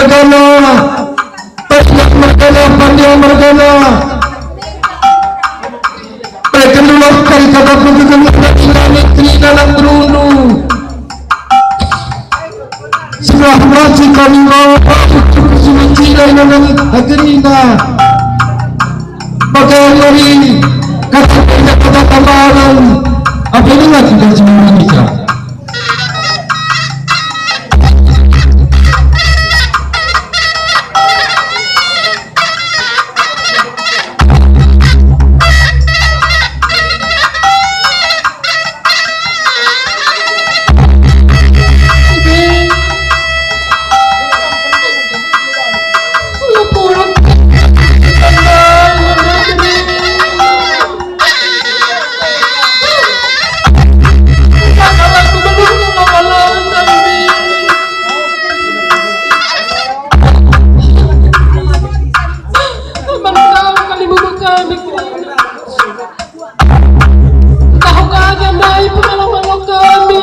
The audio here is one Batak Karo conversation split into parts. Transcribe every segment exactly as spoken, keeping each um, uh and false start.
mergana, Tasiang mergana, Pandiang mergana. Perkendulah kari kata penggegeluh dari langit kini dalam berundu. Sebelah mati kami mau cukup suci dari dalam hati rinda. Pakai hari kata kata tambahan. Apa dengan kita semua kita? Tahu kami ndai pengalo-ngalo kami.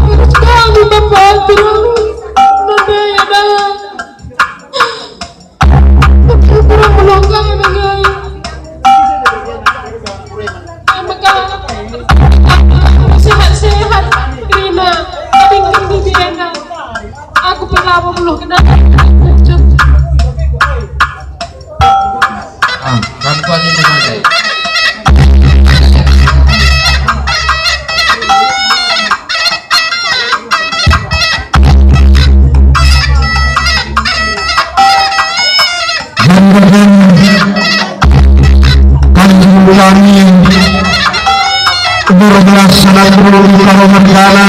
Terus kami Bapa terus. Nanti ada. Kurang menongkang dengan. Maka sehat-sehat, Rina. Tinggal di Rina. Aku perlawa belum kenal. Ah, perempuan ini saja. Kanjeng kami, umur belas sanak puluh lima Roman Gala.